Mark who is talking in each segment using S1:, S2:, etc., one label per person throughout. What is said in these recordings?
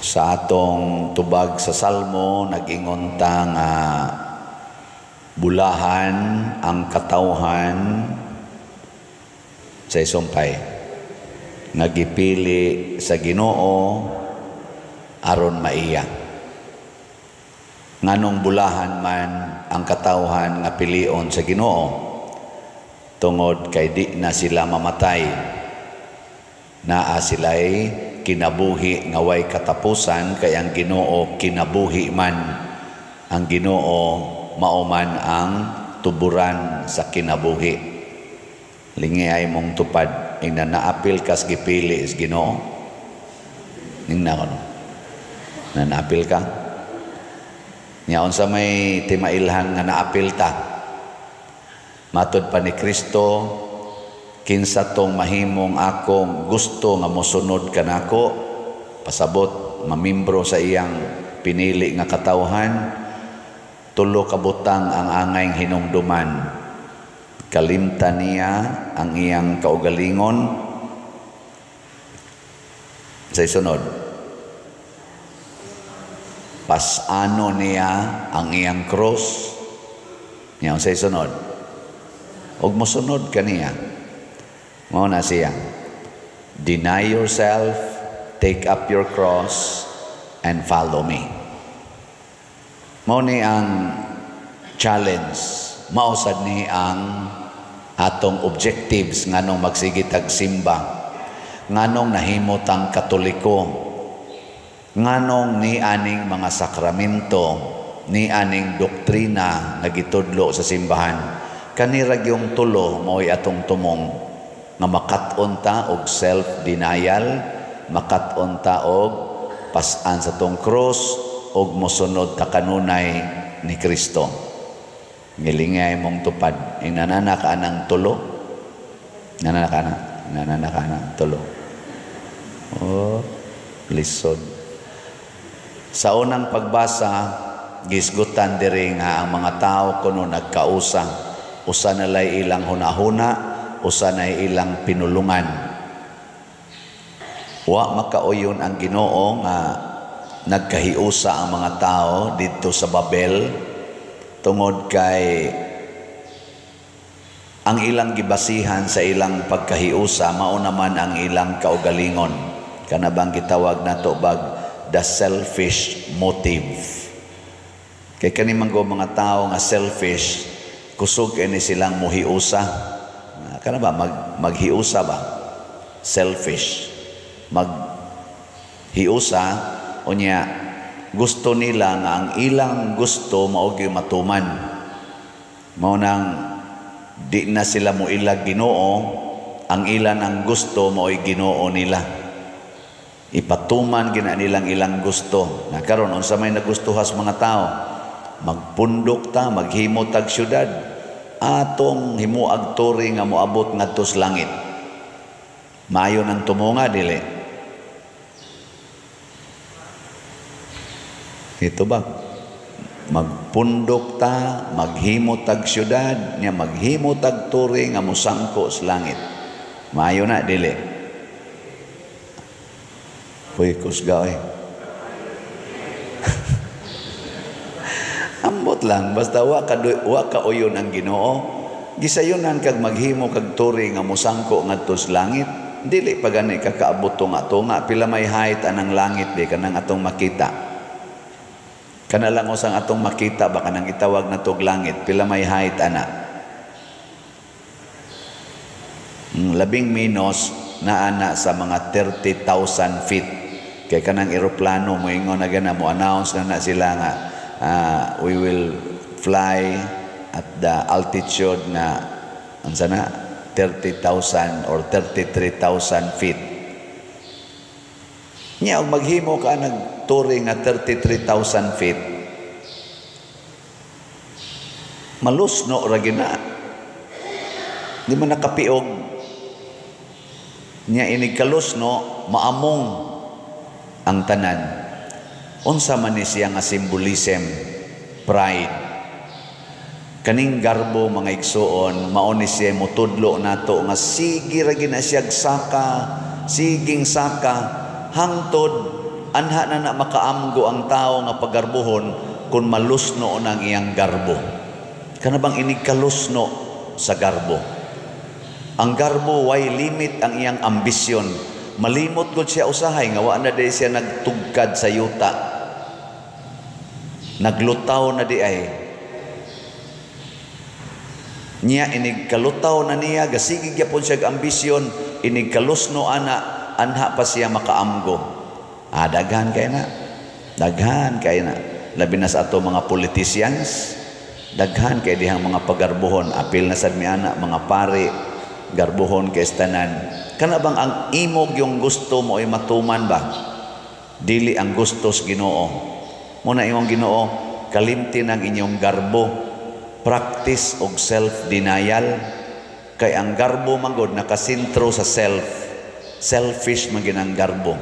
S1: Sa atong tubag sa Salmo, nag-ingon ta nga bulahan ang katawhan sa isumpay nga gipili sa Ginoo aron maiya. Nganong bulahan man ang katawhan nga pilion sa Ginoo? Tungod kay di na sila mamatay. Naa sila'y kinabuhi nga way katapusan, kay ang Ginoo kinabuhi man. Ang Ginoo mao man ang tuburan sa kinabuhi. Lingi ay mong tupad ing naapil kas gipili sa Ginoo. Ningna ko, no? Na naapil ka. Nya unsa may timailhan nga naapil ta? Matod pa ni Kristo, kinsa tong mahimong akong gusto nga mosunod kanako, pasabot mamimbro sa iyang pinili nga katawhan, tulo ka butang ang angay hinumduman. Kalimtan niya ang iyang kaugalingon. Sa isunod, pasano niya ang iyang cross. Niya sa isunod, ug mosunod kaniya. Mao na siya. Deny yourself, take up your cross, and follow me. Mao ni ang challenge. Mao sad ni ang atong objectives nganong magsige tag simba. Nganong nahimo tang Katoliko. Nganong ni aning mga sakramento, ni aning doktrina nga gitudlo sa simbahan. Kani ra gyung tulo mao'y atong tumong nga makat-on ta og self-denial, makat-on ta og pas-an sa tong cross, og mosunod ta kanunay ni Kristo. Ngilingay mong tupad. Inanana ka anang tulo? Nanana ka na? Nanana ka na tulo? Oh, lisod. Sa unang pagbasa, gisgutan diri nga ang mga tao kuno nagkausa. Usa na lay ilang hunahuna, usa na ilang pinulungan. Wa makauyon ang Ginoo nga nagkahiusa ang mga tao didto sa Babel, tungod kay ang ilang gibasihan sa ilang pagkahiusa mao naman ang ilang kaugalingon. Kana bang gitawag nato bag the selfish motive. Kay kani man go mga tao nga selfish, kusog ini silang muhiusa. Kana ba maghiusa ba? Selfish. Maghiusa unya gusto nila nga ang ilang gusto mao gyud matuman. Mao nang di na sila moilag Ginoo, ang ilan ang gusto mao'y Ginoo nila. Ipatuman gina nilang ilang gusto. Na karon unsa may nagustuhas mga tao? Magpundok ta, maghimo tag syudad, atong himuag tore nga moabot ngadto sa langit. Maayo nang tumunga, dili? Ito ba? Magpundok ta, maghimo tag syudad, nya maghimo tag tore nga mosangko sa langit. Maayo na, dili? Uy, kusga eh. Ambot lang, basta wa ka uyon ang Ginoo. Gisayunan kag maghimo kag tore nga mosangko ngadto sa langit. Dili pa gani ka kaabot tunga-tunga, pila may height anang langit di kanang atong makita. Kana lang usang atong makita ba kanang itawag na tog langit, pila may height ana. Labing minus na ana sa mga 30,000 feet. Kay kanang eroplano moingon na gana, mo announce na na sila nga we will fly at the altitude na unsa na 30,000 or 33,000 feet. Nya og maghimo ka nagturi nga 33,000 feet, malusno ra gyud na. Di man nakapiog. Nya inig kalusno, maamong ang tanan. Unsa man ni siya nga symbolism? Pride. Kaning garbo mga igsuon, mao ni siya motudlo nato nga sige ra gyud na siyag saka, siging saka hangtod Anha na na makaamgo ang tao nga pagarbuhon kung malusno nang iyang garbo. Kana bang inig kalusno sa garbo? Ang garbo, way limit ang iyang ambisyon. Malimot gud siya usahay nga wa na di siya nagtugkad sa yuta. Naglutaw na di ay. Niya inig kalutaw na niya, gasigi gyapon siya ambisyon, inig kalusno ana, anha pa siya makaamgo. Ah, daghan kay na. Daghan kay na. Labi na sa ato mga politicians, daghan kay dihang mga pagarbuhon, apil na sad mi ana mga pare, garbuhon kay tanan. Kana bang ang imog yung gusto mo ay matuman ba? Dili ang gusto sa Ginoo. Muna imong Ginoo, kalimti ng inyong garbo. Practice og self-denial. Kay ang garbo manggod nakasentro sa self. Selfish man ang garbo.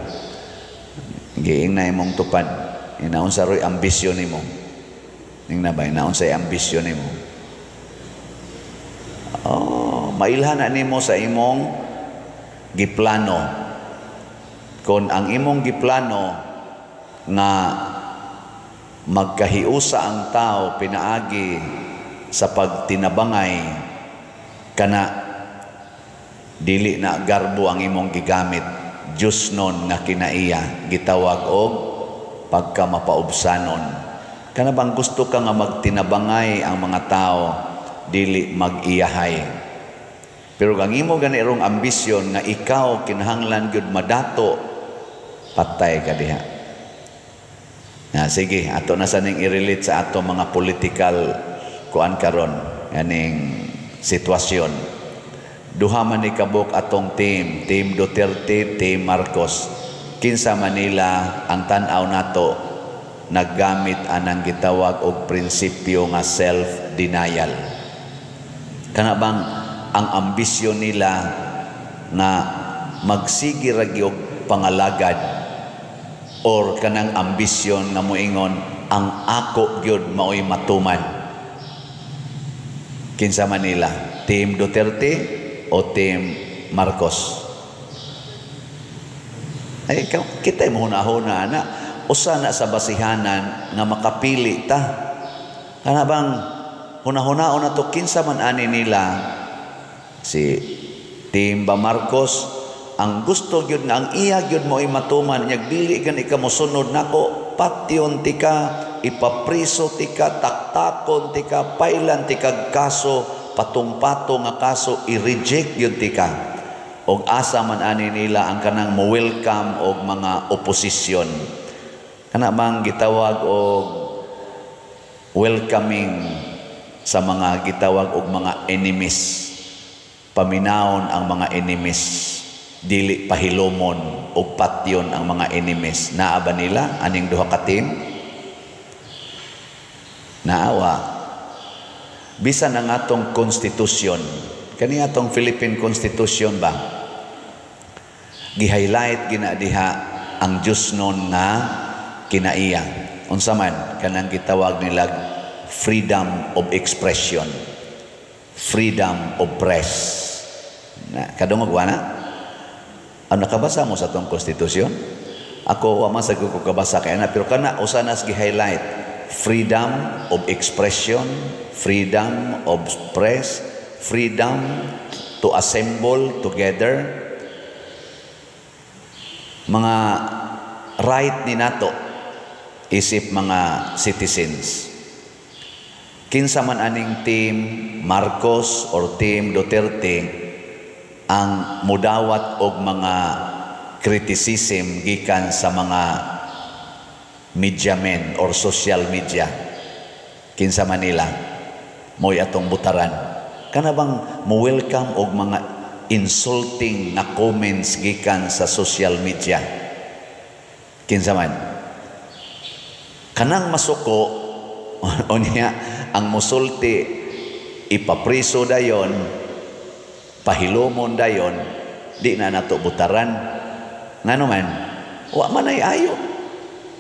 S1: Giing na imong tupad. Inaon sa roy ambisyon nimo. Ning na ba inaon sa ambisyon nimo? Oh, mailhan na nimo sa imong giplano. Kon ang imong giplano nga magkahiusa ang tao pinaagi sa pagtinabangay, kana dili na garbo ang imong gigamit, Diyos nun nga kinaiya gitawag og pagka mapaubsanon. Kana bang gusto ka nga magtinabangay ang mga tao, dili mag-iyahay. Pero ang imo gani rong ambisyon nga ikaw kinahanglan gyud madato, patay ka diha. Na sige, ato na sa ning i-relate sa ato mga political kuan karon ganing sitwasyon. Duha man ni kabuk atong team, Team Duterte, Team Marcos. Kinsa Manila ang tan-aw nato naggamit anang gitawag og prinsipyo nga self-denial? Kana bang ang ambisyon nila nga magsige ra gyud pangalagad, or kanang ambisyon nga moingon ang ako gyud maoy matuman? Kinsa Manila, Team Duterte o Team Marcos? Ay, kita mo hunahuna na usa na sa basihanan nga makapili ta. Kana bang hunahunaon na to, kinsa man ani nila, si Team ba Marcos ang gusto gyud nga ang iya gyud mo ay matuman, nya dili gani ka mosunod nako, patyon tika, ipapriso tika, taktakon tika, pailan tika kaso, patong-patong nga kaso, i-reject gyud tika? Og asa man ani nila ang kanang mo welcome og mga oposisyon? Kana bang gitawag og welcoming sa mga gitawag og mga enemies? Paminawon ang mga enemies, dili pahilomon og patyon ang mga enemies. Naa ba nila aning duha ka team? Naawa. Bisan ang atong konstitusyon, kani atong Philippine Constitution ba, gi-highlight gina diha ang Diyos nun nga kinaiya. Unsa man kanang gitawag nila freedom of expression, freedom of press. Na kadungog wa na? Ano, nakabasa mo sa atong konstitusyon? Ako, wa man sa ko kabasa kay na, pero kana usa nas gi-highlight, freedom of expression, freedom of press, freedom to assemble together, mga right ni nato isip mga citizens. Kinsa man aning Team Marcos or Team Duterte ang mudawat og mga criticism gikan sa mga media men or social media? Kinsa man nila mo'y atong butaran? Kana bang mo welcome og mga insulting na comments gikan sa social media? Kinsa man? Kanang masuko o niya ang musulti, ipapriso dayon, pahilomon dayon, di na nato butaran. Ngano man? Wa man ay ayo.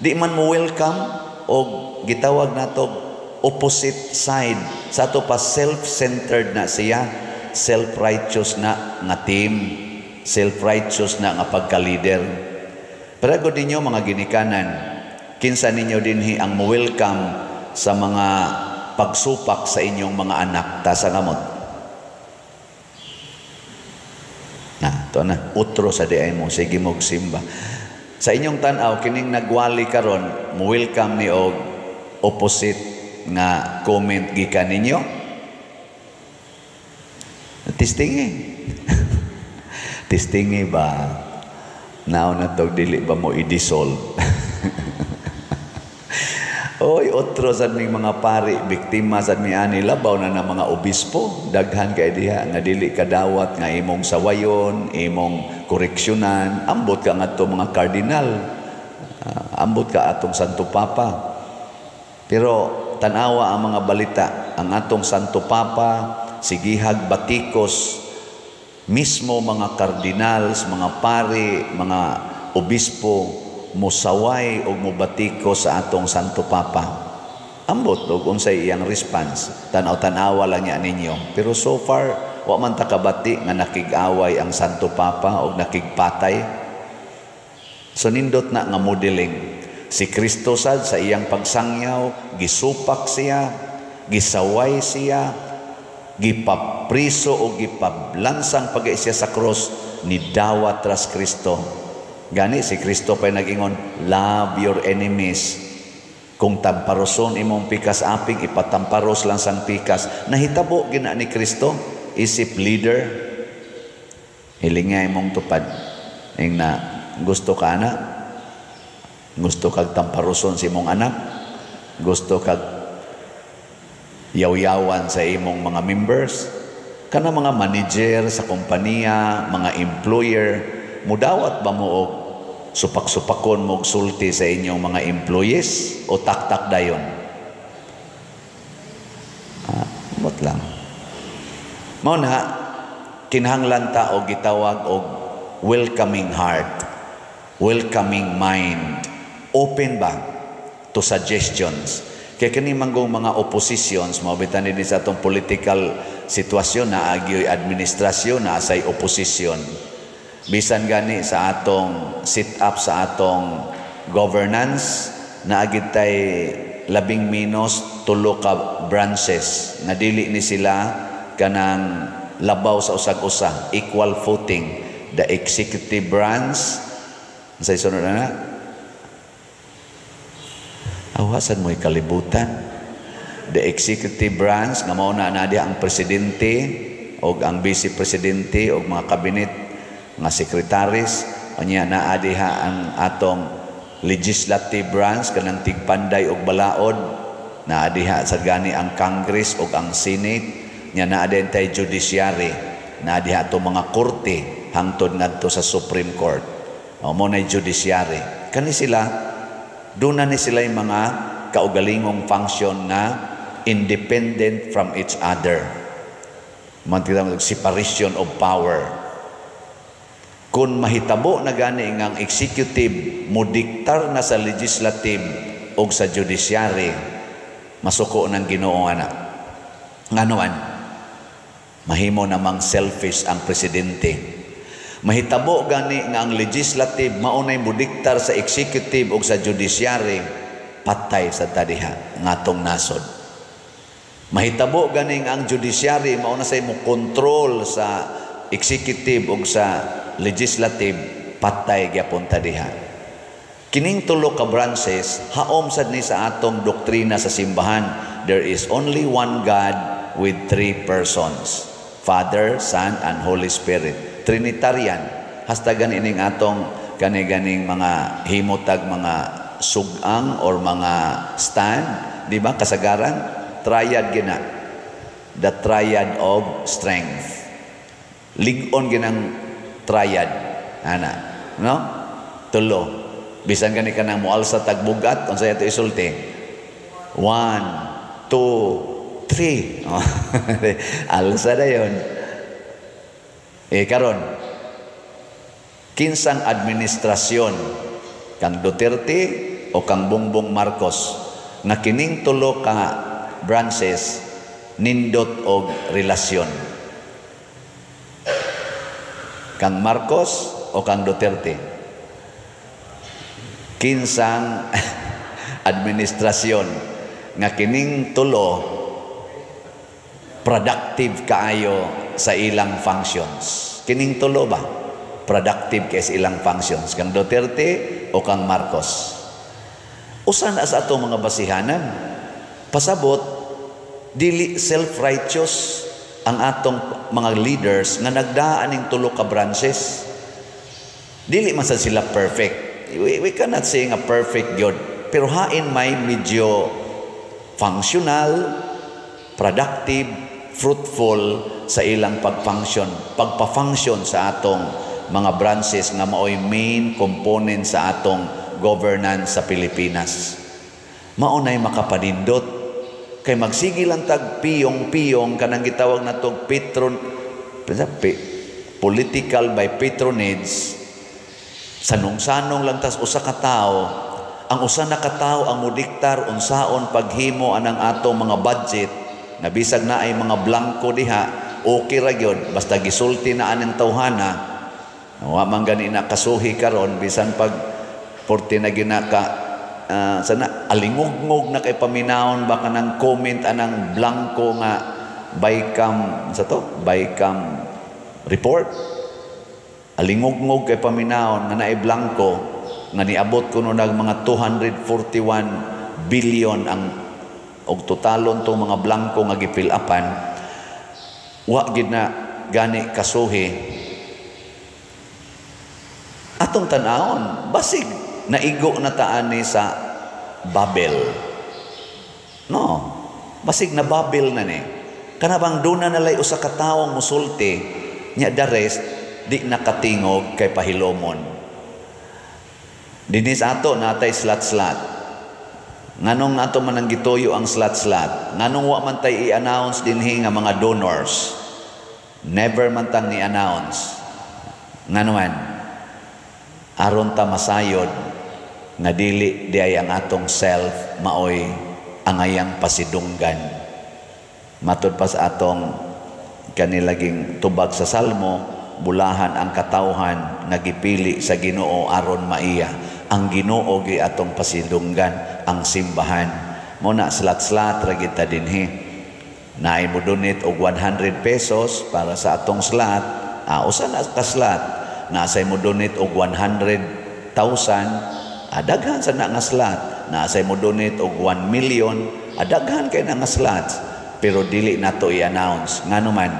S1: Di man mo welcome og gitawag nato opposite side. Sa ato pa, self-centered na siya, self-righteous na nga team, self-righteous na nga pagka-leader. Pero ninyo mga ginikanan, kinsa ninyo dinhi ang mo-welcome sa mga pagsupak sa inyong mga anak? Taas ang kamot. Na, to na, utro sa diay mo, sige mo simba. Sa inyong tan-aw, kining nagwali karon, mo-welcome ni og opposite nga comment gikan ninyo? Testingi. Testingi ba? Nao na to, dili ba mo i-dissolve? Oy, otro sad ming mga pari, biktima sad mi ani, labaw na na mga obispo, daghan kay diha nga dili kadawat nga imong sawayon, imong koreksyonan, ambot ka ngadto mga kardinal, ambot ka atong Santo Papa. Pero tan-awa ang mga balita, ang atong Santo Papa sigihag batikos mismo mga kardinals, mga pari, mga obispo musaway og mubatiko sa atong Santo Papa. Ambot og unsay iyang response. Tanaw-tanawa lang niya ninyo. Pero so far, wa man ta kabati nga nakig-away ang Santo Papa og nakigpatay. So nindot na nga modeling. Si Kristo sad sa iyang pagsangyaw, gisupak siya, gisaway siya, gipapriso o gipablansang pag siya sa cross, ni dawat ras Kristo. Gani si Kristo pa'y nag-ingon, love your enemies. Kung tamparoson imong pikas aping, ipatamparos lang sang pikas. Nahitabo gina ni Kristo, isip leader. Hilinga imong tupad. Ing na, gusto ka na? Gusto kag tamparoson sa imong anak? Gusto kag yaw-yawan sa imong mga members? Kana mga manager sa kompanya, mga employer, mudawat ba mo og supak-supakon mo og sulti sa inyong mga employees o taktak dayon? Mot lang. Mao na kinahanglan ta og gitawag og welcoming heart, welcoming mind, open ba to suggestions. Kay kani manggong mga oppositions, mao bitan din sa atong political sitwasyon na agyoy administrasyon na asay opposition. Bisan gani sa atong sit up sa atong governance na agid tay labing minos tulo ka branches nga dili ni sila kanang labaw sa usag-usa, equal footing. The executive branch, unsay sunod na? Awasan mo'y kalibutan. The executive branch nga mao na na diha ang presidente og ang vice presidente og mga kabinet, mga sekretaris, unya naa diha ang atong legislative branch kanang tigpanday og balaod, naa diha sa gani ang Congress og ang Senate, nya naa din tay judiciary, naa diha atong mga korte hangtod ngadto sa Supreme Court. O mo na judiciary. Kani sila doon na ni sila yung mga kaugalingong function na independent from each other. Mantika separation of power. Kung mahitabo na gani ang executive modiktar na sa legislative o sa judiciary, masuko ng Ginoo anak. Nganuan, mahimo namang selfish ang presidente. Mahitabo gani nga ang legislative maunay modiktar sa executive o sa judiciary, patay sa tadiha ngatong nasod. Mahitabo gani nga ang judiciary mauna say mo control sa executive o sa legislative, patay gyapon ta diha. Kining tulo ka branches haom sad ni sa atong doktrina sa simbahan. There is only one God with three persons, Father, Son, and Holy Spirit. Trinitarian. Hastagan ining atong kani-ganing mga himotag mga sugang or mga stand, di ba? Kasagaran triad gina. The triad of strength. Lig-on ginang triad ana, no? Tulo. Bisan gani kanang mualsa tagbugat, unsay ato isulti? 1, 2, 3. Oh. Alsa dayon. Eh karon, kinsang administrasyon, kang Duterte o kang Bongbong Marcos, nga kining tulo ka branches nindot og relasyon? Kang Marcos o kang Duterte? Kinsang administrasyon nga kining tulo productive kaayo sa ilang functions? Kining tulo ba? Productive kay sa ilang functions. Kang Duterte o kang Marcos? Usa na sa atong mga basihanan. Pasabot, dili self-righteous ang atong mga leaders nga nagdaan ning tulo ka branches. Dili man sad sila perfect. We cannot say nga perfect gyud. Pero hain may medyo functional, productive, fruitful sa ilang pag-function, pagpa-function sa atong mga branches nga maoy main component sa atong governance sa Pilipinas. Mao nay makapanindot kay magsige lang tag piyong-piyong, kanang gitawag natong patron political by patronage, sanong-sanong lang tas usa ka tawo. Ang usa na ka tawo ang modiktar unsaon paghimo anang atong mga budget na bisag na ay mga blanko diha, okay ra gyud basta gisulti na aning tawhana. Wa man gani na kasuhi karon, bisan pag porte na ginaka sana alingugngog na kay paminawon ba kanang comment anang blanko nga bicam sa to bicam report. Alingugngog kay paminawon nga naay blanko nga niabot kuno nag mga 241 billion ang og totalon tong mga blanko nga gi-fill upan. Wa gid na gani kasuhi. Atong tan-awon, basig naigo na ta ani sa Babel, no? Basig na Babel na ni, kana bang duna na lay usa ka tawo musulti nya, the rest di nakatingog kay pahilomon. Dinhi sa ato, natay slot-slot. Nganong ato man ang gituyo ang slot-slot? Nganong wa man tay i-announce dinhi nga mga donors? Never man tang ni-announce. Ngano man? Aron ta masayod nga dili di ay ang atong self maoy angayang pasidunggan. Matud pa sa atong kanilaging tubag sa Salmo, bulahan ang katawhan nga gipili sa Ginoo aron maiya. Ang Ginoo gi atong pasidunggan, ang simbahan. Mo na slot-slot ra gid ta dinhi. Naay mo donate og 100 pesos para sa atong slot, usa na ka slot. Naasay mo donate og 100,000, daghan sa na nga slot. Naasay mo donate og 1 million, daghan kay na nga slots. Pero dili nato i-announce. Ngano man,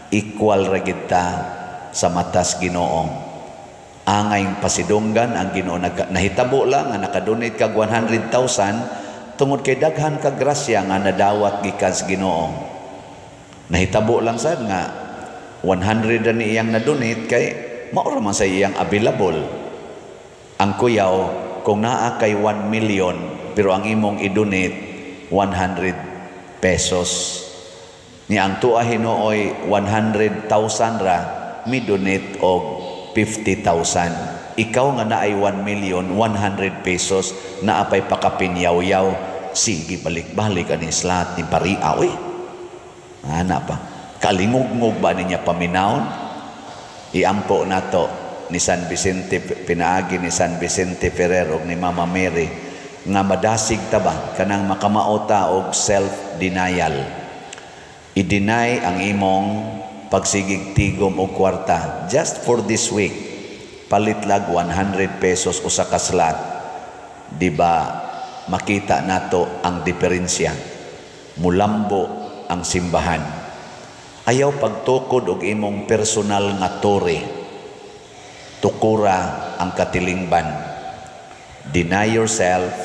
S1: equal ra gid ta sa matas Ginoo. Angay pasidunggan ang Ginoo. Nahitabo lang nga nakadonate kag 100,000 tungod kay daghan ka grasya nga nadawat gikan sa Ginoo. Nahitabo lang sad nga 100 na ni iyang na-donate kay mao ra man sa iyang available. Ang kuyaw kung naa kay 1 million pero ang imong i-donate 100 pesos. Ni ang tuwa hinuoy 100,000 ra, mi donate og 50,000. Ikaw nga naay 1 million, 100 pesos, naapay pakapinyaw-yaw, sige balik-balik ani slot ni paria, uy. Ana pa. Kalingugngog ba niya paminawon? Iampo nato ni San Vicente, pinaagi ni San Vicente Ferrer og ni Mama Mary nga madasig ta ba kanang makamao ta og self-denial. I-deny ang imong pagsigig tigom og kwarta just for this week. Palit lag 100 pesos usa ka slot. Di ba makita nato ang diferensya? Mulambo ang simbahan. Ayaw pagtukod og imong personal nga tore. Tukura ang katilingban. Deny yourself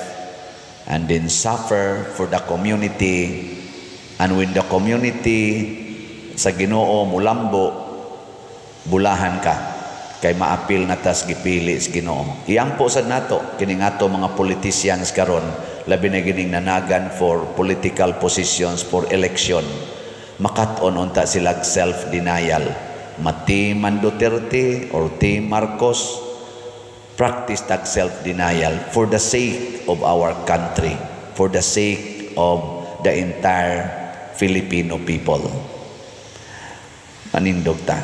S1: and then suffer for the community, and when the community sa Ginoo mulambo, bulahan ka kay maapil na tas gipili sa Ginoo. Iampo sad nato kining ato mga politicians karon, labi na gining nanagan for political positions for election. Makat-on unta sila self-denial. Ma-team man Duterte or Team Marcos, practice tag self-denial for the sake of our country, for the sake of the entire Filipino people. Panindog ta.